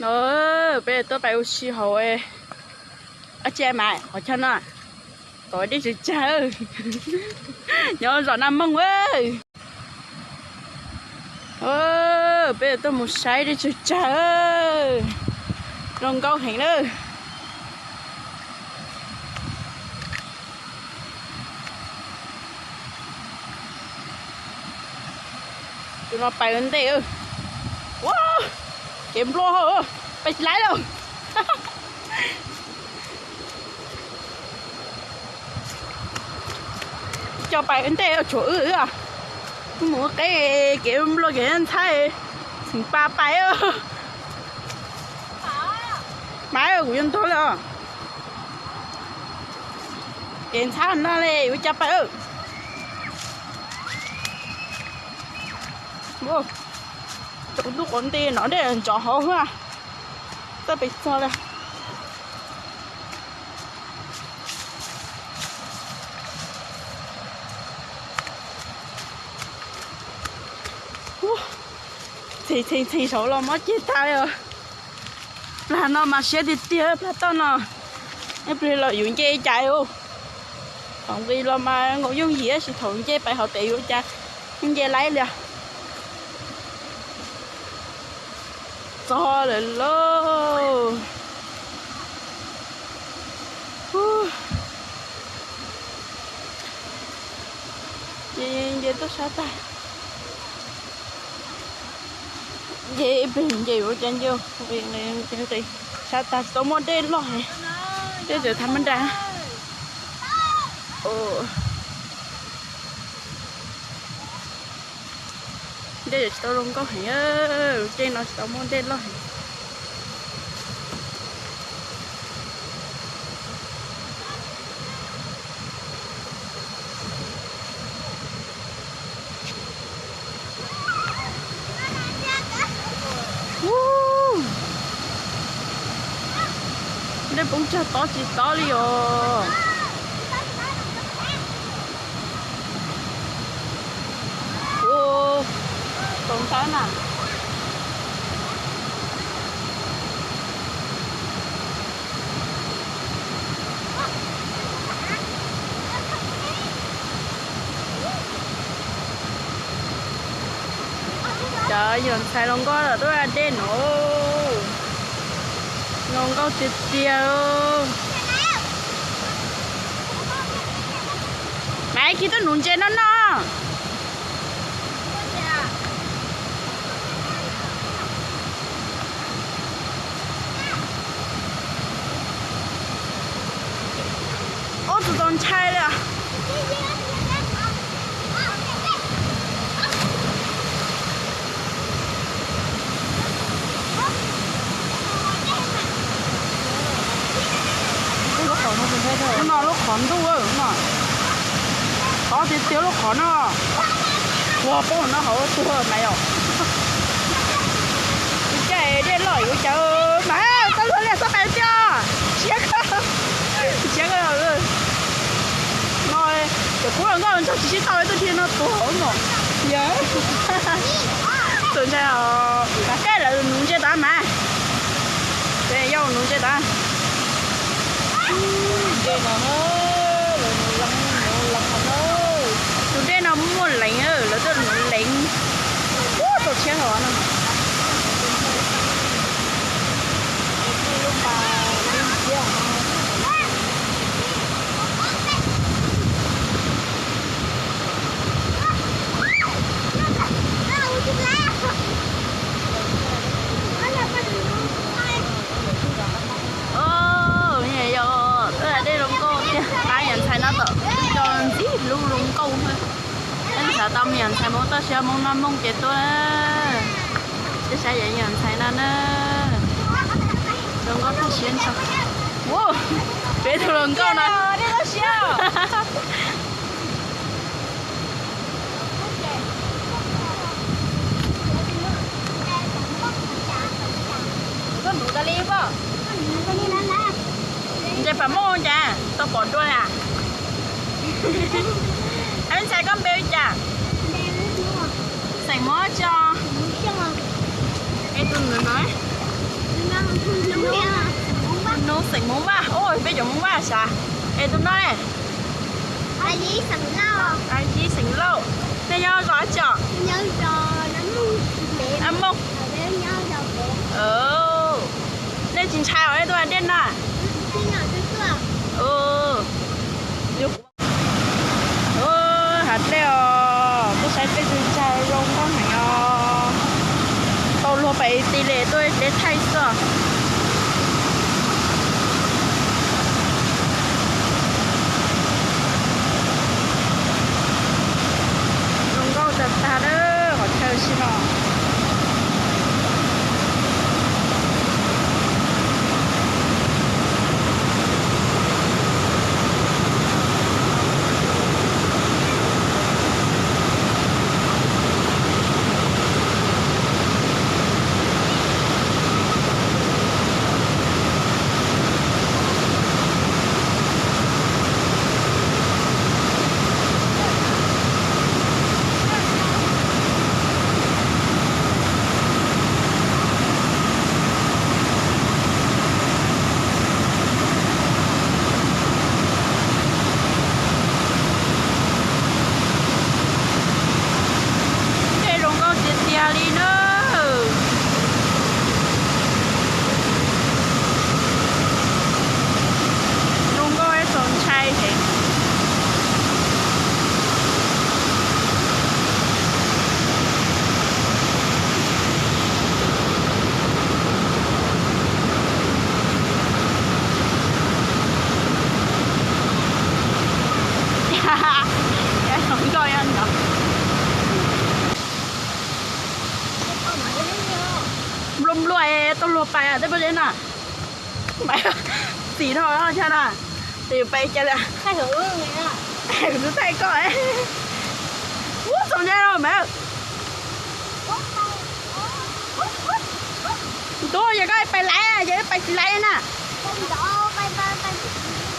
No, peb tuaj pais ua si hauv, ab tsi mas qhov chaw no, tom dej tsawg tsawg, nyob zos Naj Mooj. Peb tuaj mus saib dej tsawg tsawg, zoo nkauj heev lawm. Tus no pais ua ntej. Ua, kev npluaj, pais tsis laib lawm. Coj pais ua ntej tshuav wb, wb mus ua qeb, kev npluaj kev ntxhab, txheem pa pais. Mas kuv yuav ntog lawm os. Kev ntxhab no li ua cas pais. Tsaus ntuj qhov nti no dej ntsov hauv, txawj pes txog li. Txhis txhis txhis saud los mob ceg tag li os. Plag no mas siab tiag tiag, plag toj no. Ib pliag los yuav nce cas os. Thaum nqis los mas nkaus yooj yim, tab sis thaum nce pais hauv tes yuav cas nce laib li. Txog lawm lauj. Nce tuaj sab tag. Nce ib pliag nce yuav cas nce, nqis sab tag tsis tau muaj dej loj heev, dej txawm tham mab nra. Dej tsis tau zoo nkauj heev, dej no tsis tau muaj dej loj heev. Dej poob tsag tob tsis tob li os. Ua, tau ntawd na. Cov yawm ntxhais hluas nkauj los tuaj da dej no, zoo nkauj tiag tiag. Maiv, khi tuaj nuv ntses noj noj. Ub, tus txaus ntshai li os. No lub qhov ntuj no, tob tiag tiag lub qhov no. Ua poob no hauv tuag mas yom. Ua cas dej loj yuav cas mas txoj luag liaj txoj qais tiag. Siab kawg, siab kawg. No cov kub los nkauj ntsog tsis sib tau li tuaj dhia no tuag hauv no. Yog tus ntshai os, mas kaj lawv nuv ntses tod mas. Yog nuv ntses tod. Ntses no, lawv nuv leev, nuv leev no. Tus dej no muaj leev, lawv tuaj nuv leev. Ub, txaus siab hov no. Yog, tuaj da dej zoo nkauj tiag, pab yawm ntxhais no tom tso ntxim hlub zoo nkauj. Peb xav tau me nyuam ntxhais Hmoob toj siab Hmoob Naj Mooj ces tuaj, peb saib yawm ntxhais no na, zoo nkauj toj siab ntso. Ua, peb tug hluas nkauj no. Ntses pam moj cas tau pom dua na. Ab ntxhais, koj npe hu cas? Xeem Muab tso. Es tus ntawm no? Hmoob Vaj sav. Es tus no ne? Yib xeem Lauj. Nej nyob zos dab tsi os? Mooj. Nej tsis ntshai os nej tuaj dej no? Hav dej os, tuaj saib dej tsuag tsuag zoo nkauj heev os. Tau luag pais ti li tuaj deb thaij xwb. Zoo nkauj tag tag lawm qhov chaw si no. Dej zoo nkauj tiag tiag li na. Zoo nkauj ib txaus ntshai heev. Zoo nkauj no. Nplua nplua es tau luag pais tej pob zeb na. Txim dhau no, ces pais cas li. Kuv twb thaij koj. Ub, txaus ntshai os mas. Tub, yog koj pais laiv, yog pais tsis laiv na.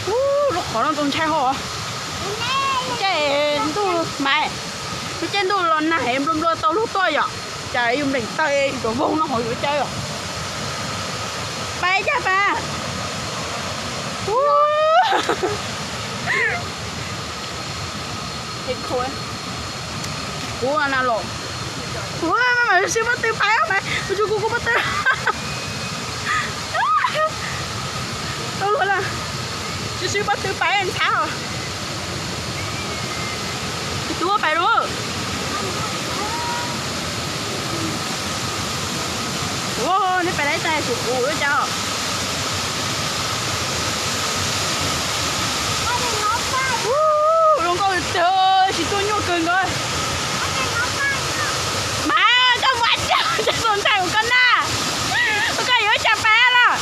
Ub, lub qhov no txaus ntshai hos. Caij ntuj mas, lub caij ntuj los nag heev nplua nplua tau luag tuaj yom. Cas yus npleem taw rov voog no hauv yuav caij os. Pais cas pais. Kuv na los, kuv mas sib pob tw pais mas, kuv tsis kuv kuv pob tw. Sib sib pob tw pais ntxhab os. Tus ub pais lauj. Ua, nej pais laiv tag tsum kuv lub cas. Ub, zoo nkauj tiag, tsis tuaj nyuaj kawg nkaus. Mas koj mus ua cas, cas txaus ntshai ua koj na. Ua koj yuav ua cas pais los.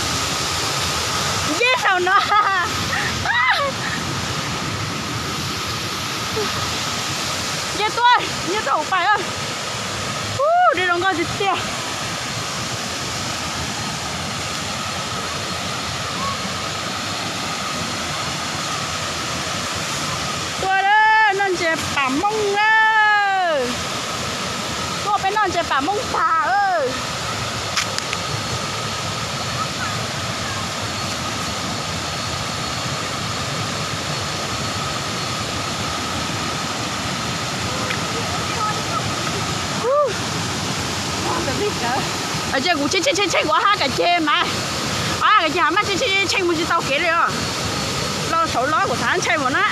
Nce saum no. Nce tuaj, nce tuaj hauv pais. Ub, dej zoo nkauj tiag tiag. Tuaj noj ntses pam moob na. Tuaj peb noj ntses pam moob tag. Ces kuv tsheej tsheej tsheej kuv ob hab kav ceg mas, ob hab kav ceg maj tsheej tsheej tsheej mus tsis tau kev li os. Los saud los kuv xav ntshai mus na.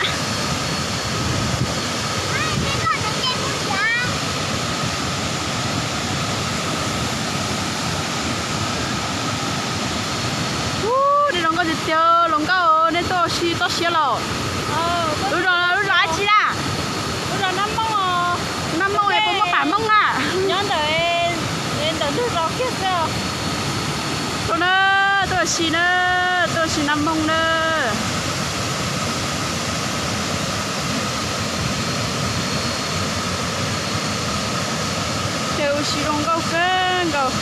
Ub, dej zoo nkauj tiag tiag, zoo nkauj, nej tuaj ua si toj siab los. Lub zos, lub zos dab tsi na? Nab Mooj es puas muaj pam moob na? Nyob ntawm, ntawm ntug zos kiag xwb. Tuaj na, tuaj ua si na, tuaj ua si Nab Mooj na. Ces ua si zoo nkauj kawg nkaus.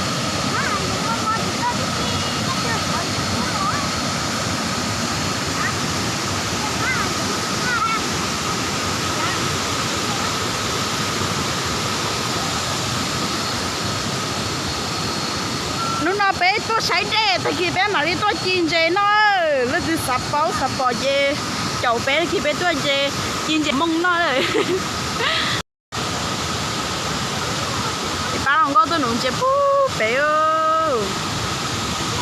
Hnub no peb tuaj Saib dej tag kis peb mam li tuaj ci ntses noj. Leej twg xav paub xav pom ces caum peb tag kis peb tuaj ci ntses Hmoob noj. Pab hluas nkauj tuaj nuv ntses pub pem.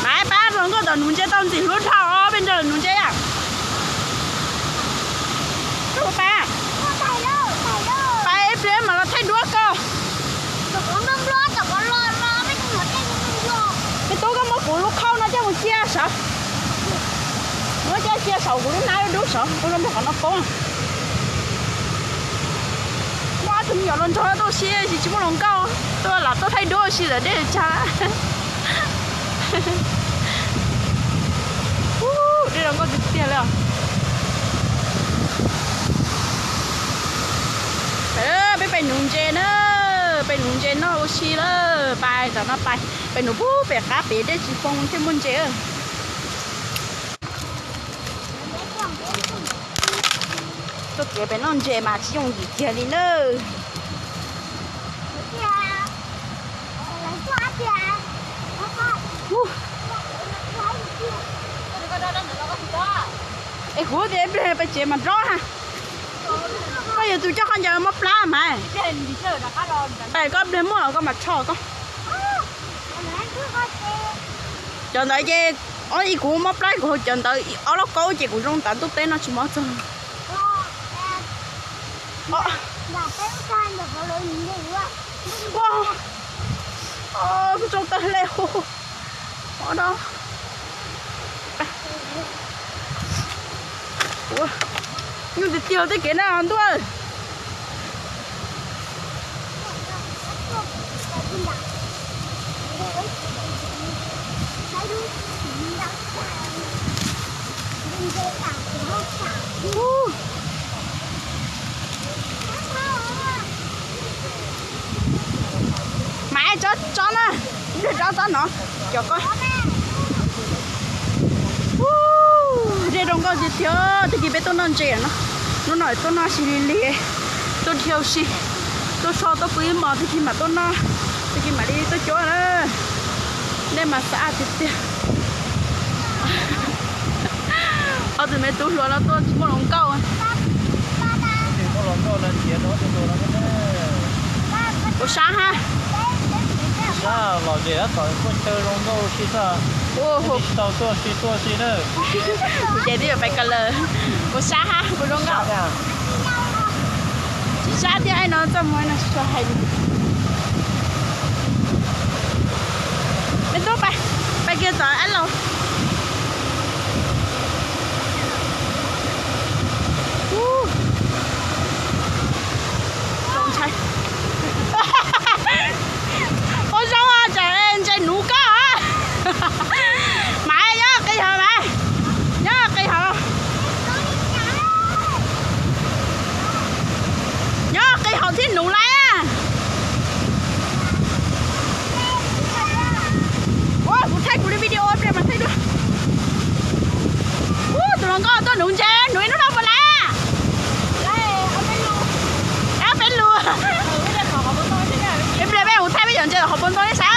Mas pab hluas nkauj tom nuv ntses tau ntxim hlub dhau, peb nrog lawv nuv ntses yom. Pab, pab ib pliag mam los thaij duab ko. Me tub, koj muab kuv lub khau no coj mus cia saum. Muab coj cia saum kuv lub hnab dub dub saum, kuv zoo nrog qhov no poob. Muaj ob tug me nyuam hluas nraug tuaj ua si, tsis muaj hluas nkauj, tuaj lam tuaj thaij duab ua si lawm dej tsag. Dej zoo nkauj tiag tiag li os. Peb pais nuv ntses na, pais nuv ntses noj ua si lawm, pais tom no pais, pais nuv pub pem qab pem dej tsis poob thiaj muaj ntses. Tuaj kev pem noj ntses mas tsis yooj yim kiag li nawb. Es kuv tias ib pliag pais tsev mas nrov ha. Koj yog tus coj khaub ncaws mob plab mas. Pais koj pliag muaj koj mas tsho koj. Cov ntawd ces, ib kuv mob plab kuv haus cov ntawd ob lub kaub ces kuv zoo tas ntuj teb no tsis mob txog. Kuj zoo tawg hle hu. Ua no. Nyuj tiag tiag tej kev na ntuj. Mas tsob tsob na, tsob tsob no, cov ko. Dej zoo nkauj tiag tiag, tag kis peb tuaj noj ntses no. Hnub no tuaj noj si li li, tuaj dhia si, tuaj so tuaj pw ib hmos tag kis mam tuaj noj, tag kis mam li tuaj cuab na. Dej mas xav tiag tiag. Ob tug me tub hluas no tuaj tsis muaj hluas nkauj. Kuv sab ha. Sab los ces tab tom tuaj chaw zoo nkauj si xwb. Tsis tau tuaj si tuaj si na. Ces twb yuav pais ko lawm. Kuv sab ha, kuv zoo nkauj. Tsis sab thiab, no txoj muag no tsis tshua hais li. Me tub, pais, pais kiag tom ab laus. Ntshai. Ua zoo tsam ntses nuv koj. Mas nyob qis hauv mas, nyob qis hauv. Nyob qis hauv thiab nuv lawm. Ua, kuv thaij kuv li video ib pliag mas thaij dua. Ub, tus hluas nkauj tuaj nuv ntses, nuv ib hnub no puas lawm? Ab peb lus. Ib pliag peb mus thaij peb cov ntses tom hauv paus ntoo nej saib.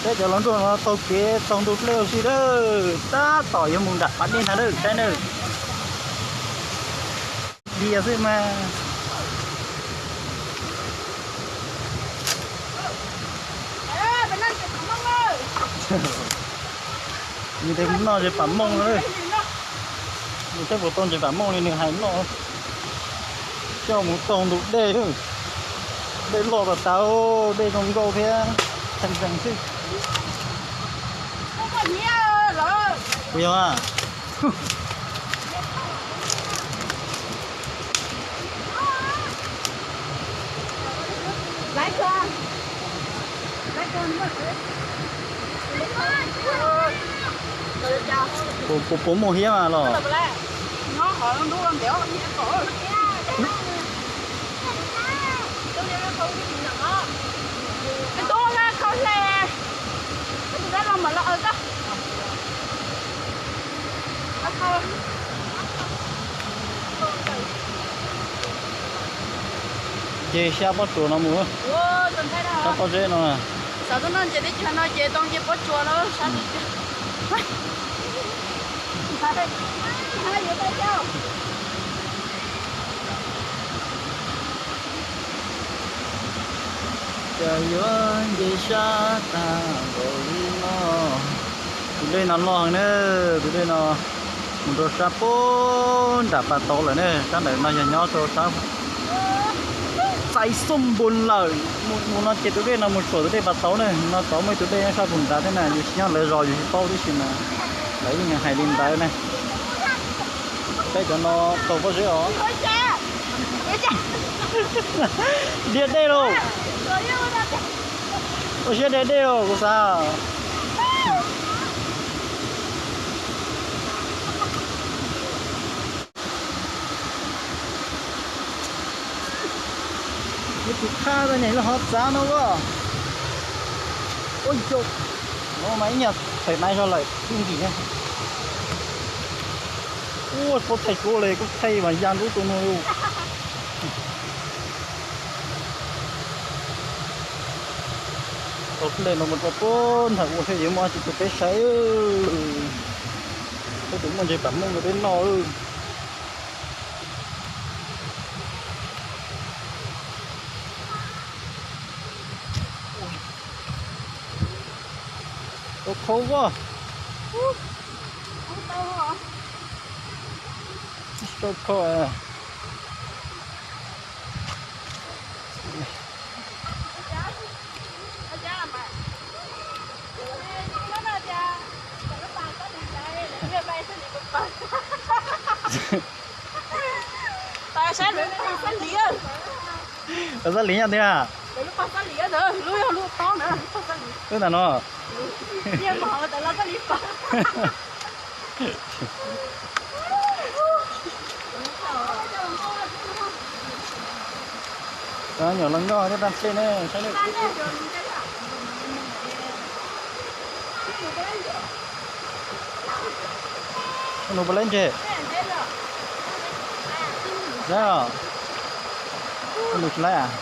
Peb cov hluas nraug no taug kev taug ntug dej ua si lawm, tab tom yuav mus nram pas dej ntag lawm saib nawb. Dias xwb mas. Nws tias noj tsis pom mooj no. Nws saib puas tau tsis pom mooj li nws hais noj. Coj mus taug ntug dej, dej loj tas tas, dej zoo nkauj thiab, txheem zees xwb. Puas yog? Puas, puas muaj hiab mas los? Ces xya pob tsuas no mus, xab pob zeb no. Xav tuaj noj ntses teb chaws no ces tau nce pob tsuas no sab. Cas yuav nce sab tag npaum li no. Tus dej no loj heev na, tus dej no mus rau sab puag nram pas tauv lawm ne, sab ntawm no yog nyob rau sab Txais Xub Npus lawm. Mus no ces tus dej no mus tsuam tus dej pas tauv ne, no tod muaj ib tus dej nyob sab puag nrad thiab na, yus tsis nyob lawv zos yus tsis paub tib si mas lawv yeej hais li ntawd ne. Peb cov no taug pob zeb os. Dhia dej lauj. Ua siab dhia dej lauj kuv xav. Tus qhab tau nyem lub hov txav no as. Ua yau, no mas ib nyuag thaim naiv zog lawm ib ntim. Ua, thaij kuv li kuv thaij mas ya nrub tus no. Tau tus dej no mus rau puag nram ua thiab yuav muaj tsis tus peb saib. Peb tus muaj ntses pam mooj rau peb noj. Tau khau as. Tau khau. Saib lawv paj xab lis, paj xab lis nyob twg? Lub paj xab lis ntawd, lub yog lub tob ntawd, paj xab lis. Lub ntawm no. Nyiaj mos ntawd los xab lis paj. Nyuam hluas nkauj thiab tag nrho ne, saib ne. Nus puas laib ntses? Laib os. Nus tsis laib as?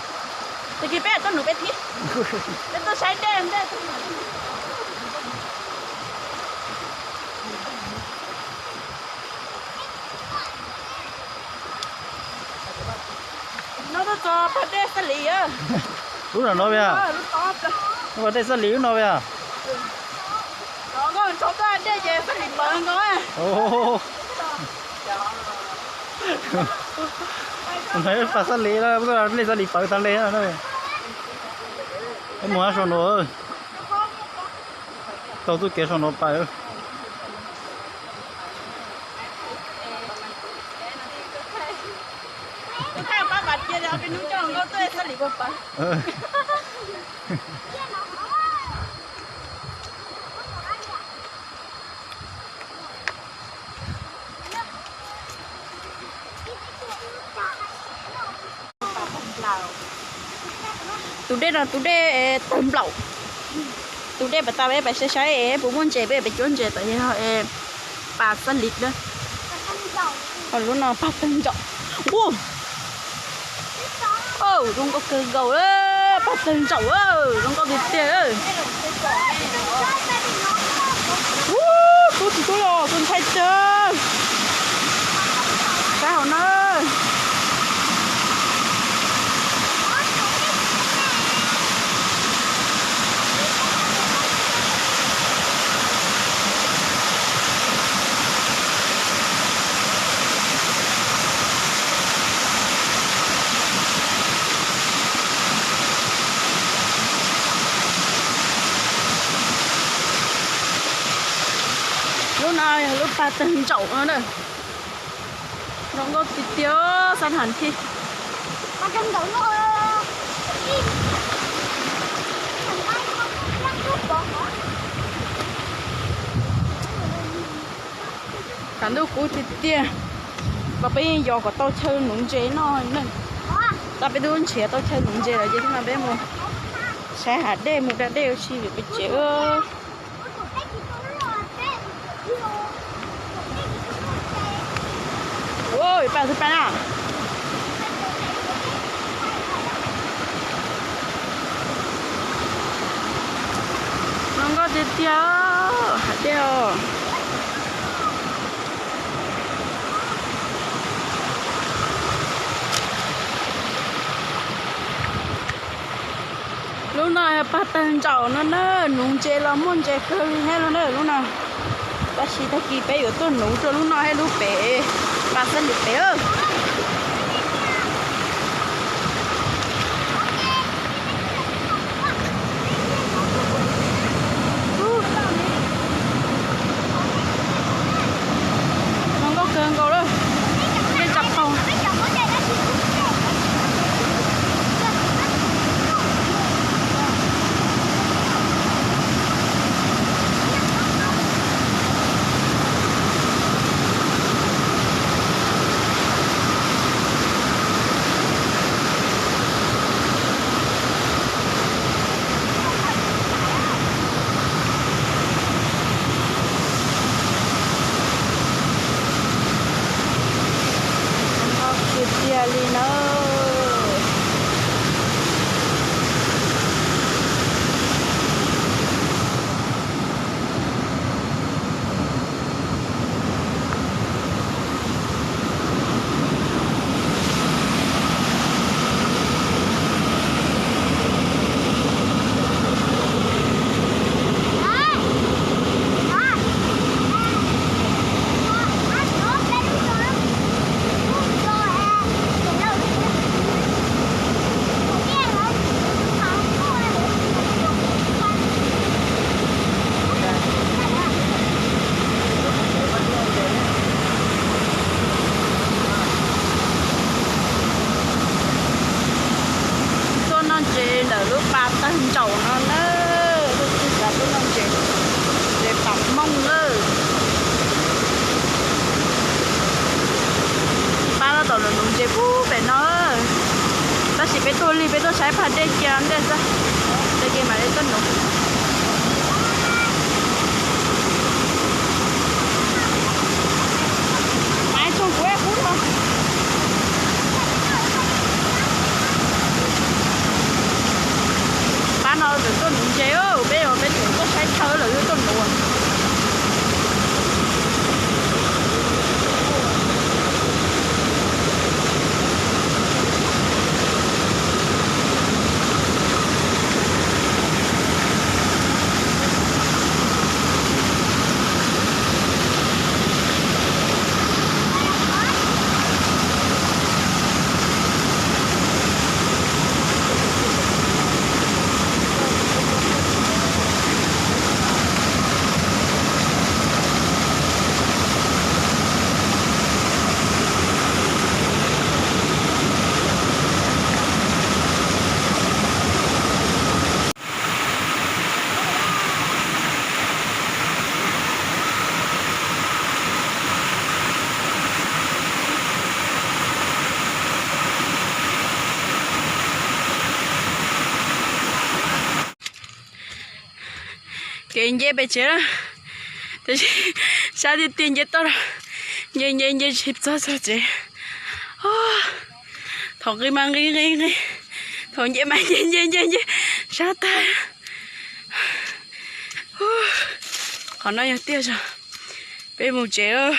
Tag kis peb tuaj nus peb thiab. Peb tuaj saib dej ntej. No tuaj txog pag dej Xab Lis. Lub no no peb. Lub pag dej Xab Lis lub no peb. Nkauj ntshau tuaj dej ces Xab Lis pawv nkaus. Pag Xab Lis, dej Xab Lis pawv tag li. Mus saum no, taug txoj kev saum no pais. Tus dej no tus dej tawg nplaum. Tus dej pas tas peb pais saib saib puas muaj ntses, peb pais cuab ntses tom yog pas Xab Lis na. Lub no pas tawg nplaum. Ua, zoo nkauj kawg nkaus lawm. Pag tawg ntsaum, zoo nkauj tiag tiag. Ub, tub tsis tub los tus ntxhais tawg. Saib hauv na. Lub no yog lub pag tawg ntsaum no na. Zoo nkauj tiag tiag, xab tham thiab. Tam ntuj kub tiag tiag, los peb yeej yos kom tau chaw nuv ntses noj na. Tab peb twb nrhiav tau chaw nuv ntses lawm ces no peb mus saib hav dej mus da dej ua si pem tsev. Ua paj xwb paj na. Zoo nkauj tiag tiag, hav dej os. Lub no yog pag tawg ntsaum no na, nuv ntses los muaj ntses kawg li thiab no na lub no. Tab sis tag kis peb yuav tuaj nuv rau lub no thiab lub pem, pag xab ntws pem. Zoo nkauj kawg nkaus lawm. Nej tsa phau. Tiag tiag li na. Tuaj noj ntses ntawm lub pas tawg ntsaum no na, lub txij xav tuaj noj ntses, ntses pas mooj lawm. Pab tab tom nuv ntses pub pem no, tab sis peb tuaj lig peb tuaj saib pag dej cia ntej xwb, tag kis mam li tuaj nuv. Maiv tug kuv ib qub no. Pab no tseem tuaj nuv ntses, peb peb tseem tuaj saib chaw lawm tuaj nuv. Kev nce pem tsev na, tiam sis sab tiag tiag nce toj, nce nce nce tsis txog txog tsev. Thaum nqis mas nqis nqis nqis, Thaum nce mas nce nce nce nce sab tag. Qhov no yog tiaj zog. Peb mus tsev.